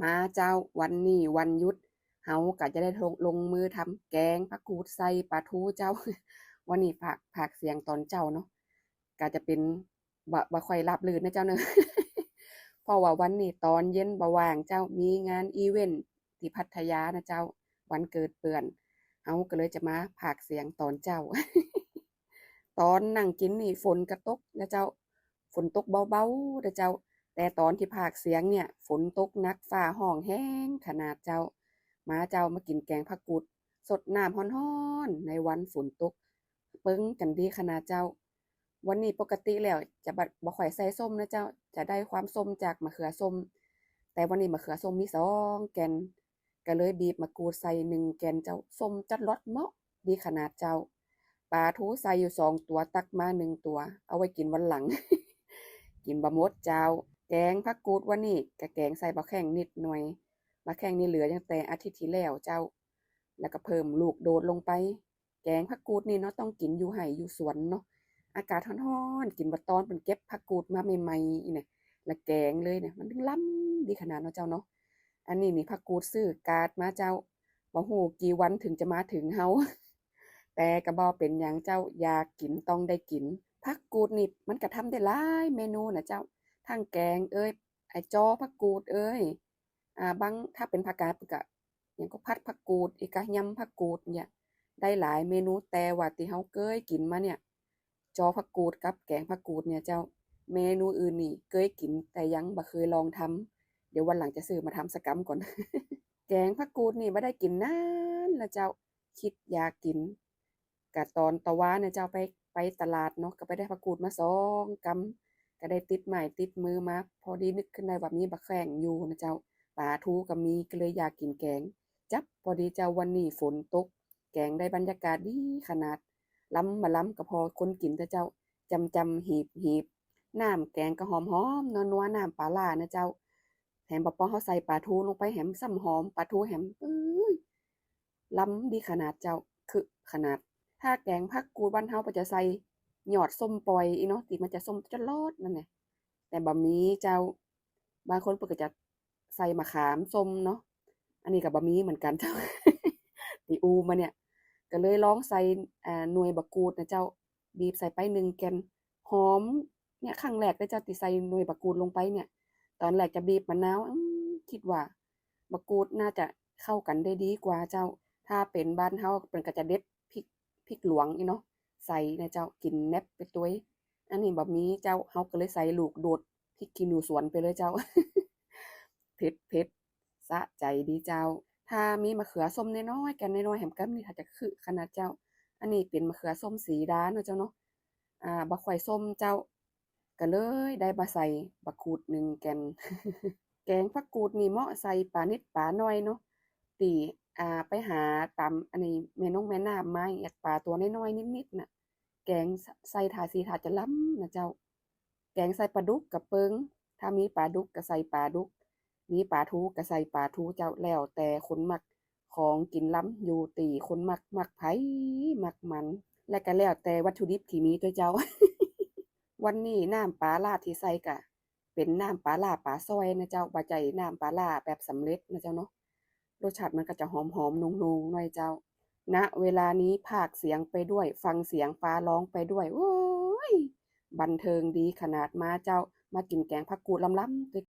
ມາເຈົ້າ, ວັນນີ້ວັນຢຸດ ເຮົາກະຈະໄດ້ລົງ ລົງມືທຳແກງຜັກກູດໃສ່ປາທູເຈົ້າ. ວັນນີ້ພາກ ພາກສຽງຕອນເຊົ້າເນາະ ກະຈະເປັນ ບໍ່ ບໍ່ຄ່ອຍລາບລື່ນນະເຈົ້າເນີ ເພາະວ່າວັນນີ້ຕອນເຢັນບໍ່ວ່າງເຈົ້າ, ມີງານອີເວັນທີ່ພັດທະຍານະເຈົ້າ, ວັນເກີດເພື່ອນ, ເຮົາກະເລີຍຈະມາພາກສຽງຕອນເຊົ້າ. ຕອນນັ່ງກິນນີ້ຝົນກະຕົກນະເຈົ້າ, ຝົນຕົກເບົາໆເດີເຈົ້າ, ແຕ່ຕອນທີ່ພາກສຽງເນີ້ຍ ຝົນຕົກໜັກ, ຟ້າຮ້ອງແຮງຂະໜາດເຈົ້າ. ມາເຈົ້າ, ມາກິນແກງຜັກກູດສົດນ້ຳຮ້ອນໆ ໃນວັນຝົນຕົກ, ເປິງກັນດີຂະໜາດເຈົ້າ. ວັນນີ້ປົກກະຕິແລ້ວຈະບໍ່ ບໍ່ຄ່ອຍໃສ່ສົ້ມນະເຈົ້າ, ຈະໄດ້ຄວາມສົ້ມຈາກມະເຂືອສົ້ມ, ແຕ່ວັນນີ້ມະເຂືອສົ້ມມີສອງແກ່ນ ກະເລີຍບີບໝາກກູດໃສ່ໜຶ່ງແກ່ນເຈົ້າ, ສົ້ມຈັດລອດເໝາະດີຂະໜາດເຈົ້າ. ປາທູໃສ່ຢູ່ສອງຕົວ, ຕັກມາໜຶ່ງຕົວ ເອົາໄວ້ກິນວັນຫຼັງ, ກິນບໍ່ໝົດເຈົ້າ. ແກງຜັກກູດວັນນີ້ກະແກງໃສ່ບັກແຂ້ງນິດໜ່ອຍ, ບັກແຂ້ງນີ້ເຫຼືອຕັ້ງແຕ່ອາທິດທີ່ແລ້ວເຈົ້າ, ແລ້ວກະເພີ່ມລູກໂດດລົງໄປ. ແກງຜັກກູດນີ້ເນາະ ຕ້ອງກິນຢູ່ໄຮ່ຢູ່ສວນເນາະ, ອາກາດຮ້ອນໆ ກິນບັກຕອນເພິ່ນເກັບຜັກກູດມາໃໝ່ໆນີ້ນະ ລະແກງເລີຍນະ, ມັນເຖິງລຳດີຂະໜາດເນາະເຈົ້າເນາະ. ອັນນີ້ນີ້ຜັກກູດຊື້ກາດມາເຈົ້າ, ບໍ່ຮູ້ກີ່ວັນເຖິງຈະມາເຖິງເຮົາ, ແຕ່ກະບໍ່ເປັນຫຍັງເຈົ້າ, ຢາກກິນຕ້ອງໄດ້ກິນ. ຜັກກູດນີ້ມັນກະທຳໄດ້ຫຼາຍເມນູນະເຈົ້າ, ທັງແກງເອີຍ, ອາ ຈໍ່ຜັກກູດເອີຍ, ອາ ບາງ ຖ້າເປັນພາກກາງເພິ່ນກະ ຫຍັງກໍ ຜັດຜັກກູດ, ອີກກະ ຍຳຜັກກູດເນີ້ຍ, ໄດ້ຫຼາຍເມນູ. ແຕ່ວ່າທີ່ເຮົາເຄີຍກິນມາເນີ້ຍ ຈໍ່ຜັກກູດກັບແກງຜັກກູດເນີ້ຍເຈົ້າ, ເມນູອື່ນນີ້ເຄີຍກິນແຕ່ຍັງບໍ່ເຄີຍລອງທຳ, ດຽວວັນຫຼັງຈະຊື້ມາທຳສະກຳກ່ອນ. ແກງຜັກກູດນີ້ບໍ່ໄດ້ກິນນານລະເຈົ້າ, ຄິດຢາກກິນ. ກະຕອນຕະວານນະເຈົ້າ ໄປ ໄປຕະຫຼາດເນາະ, ກະໄປໄດ້ຜັກກູດມາສອງກຳ, ກະໄດ້ຕິດໄມ້ຕິດມືມາ, ພໍດີນຶກຂຶ້ນໄດ້ວ່າມີບັກແຂ້ງຢູ່ນະເຈົ້າ, ປາທູກະມີ, ກະເລີຍຢາກກິນແກງ. ຈັບພໍດີເຈົ້າ, ວັນນີ້ຝົນຕົກ, ແກງໄດ້ບັນຍາກາດດີຂະໜາດ, ລຳມາລຳກະພໍຄົນກິນເດີເຈົ້າ, ຈຳໆ ຮີບໆ, ນ້ຳແກງກະຫອມໆ ນົວໆ ນ້ຳປາຫຼ້ານະເຈົ້າ, ແຖມປະປອງເຮົາໃສ່ປາທູລົງໄປແຫຼະ ຊ້ຳຫອມປາທູແຫຼະ, ເອີຍ ລຳດີຂະໜາດເຈົ້າ, ຄຶຂະໜາດ. ຖ້າແກງຜັກກູດບ້ານເຮົາເພິ່ນຈະໃສ່ຍອດສົ້ມປ່ອຍອີ່ເນາະ, ທີ່ມັນຈະສົ້ມຈະລອດນັ້ນແຫຼະ, ແຕ່ບໍ່ມີເຈົ້າ. ບາງຄົນເພິ່ນກະຈະໃສ່ມະຂາມສົ້ມເນາະ, ອັນນີ້ກະບໍ່ມີເໝືອນກັນເຈົ້າ. ທີ່ອູ່ມາເນີ້ຍ ກະເລີຍລອງໃສ່ ອາ ໜ່ວຍບັກກູດນະເຈົ້າ, ບີບໃສ່ໄປໜຶ່ງແກ່ນ, ຫອມເນີ້ຍ ຄັ້ງແລກເດີເຈົ້າ ທີ່ໃສ່ໜ່ວຍບັກກູດລົງໄປເນີ້ຍ. ຕອນແລກຈະບີບມະນາວ, ອືມ ຄິດວ່າບັກກູດໜ້າຈະເຂົ້າກັນໄດ້ດີກວ່າເຈົ້າ. ຖ້າເປັນບ້ານເຮົາ ເພິ່ນກະຈະເດັດພິກ ພິກຫຼວງອີ່ເນາະ ໃສ່ນະເຈົ້າ, ກິນແນບໄປຕົວຍ. ອັນນີ້ບໍ່ມີເຈົ້າ, ເຮົາກະເລີຍໃສ່ລູກໂດດພິກຂີ້ໜູສວນໄປເລີຍເຈົ້າ. ເຜັດ ເຜັດ ສະໃຈດີເຈົ້າ. ຖ້າມີມະເຂືອສົ້ມນ້ອຍໆ ແກ່ນນ້ອຍໆ ແຫຼມກຳນີ້ ຖ້າຈະຄຶຂະໜາດເຈົ້າ. ອັນນີ້ເປັນມະເຂືອສົ້ມສີດາເນາະເຈົ້າເນາະ, ອາ ບໍ່ຄ່ອຍສົ້ມເຈົ້າ, ກະເລີຍໄດ້ມາໃສ່ບັກກູດໜຶ່ງແກ່ນ. ແກງຜັກກູດນີ້ເໝາະໃສ່ປານິດປາໜ້ອຍເນາະ, ທີ່ ອາ ໄປຫາຕາມ ອັນນີ້ ແມ່ນົງແມ່ນ້ຳມາ, ປາຕົວນ້ອຍໆ ນິດໆ ນະ, ແກງ ໃສ່ ທ່າຊິ ທ່າຈະລຳນະເຈົ້າ. ແກງໃສ່ປາດຸກກະເປິງ, ຖ້າມີປາດຸກກະໃສ່ປາດຸກ, ມີປາທູກະໃສ່ປາທູເຈົ້າ, ແລ້ວແຕ່ຄົນມັກ. ຂອງກິນລຳຢູ່ທີ່ຄົນມັກ, ມັກໃຜມັກມັນ, ແລະກະແລ້ວແຕ່ວັດຖຸດິບທີ່ມີຕົວະເຈົ້າ. ວັນນີ້ນ້ຳປາຫຼ້າທີ່ໃສ່ກະເປັນນ້ຳປາຫຼ້າປາຊອຍນະເຈົ້າ, ບໍ່ໃຊ້ນ້ຳປາຫຼ້າແບບສຳເລັດນະເຈົ້າເນາະ. ລົດຊາດມັນກະຈະຫອມໆ ນົງໆ ໜ້ອຍເຈົ້າ. ນະເວລານີ້ພາກສຽງໄປດ້ວຍ, ຟັງສຽງຟ້າຮ້ອງໄປດ້ວຍ, ໂອ້ຍ ບັນເທີງດີຂະໜາດ. ມາເຈົ້າ, ມາກິນແກງຜັກກູດລຳໆ ດ້ວຍ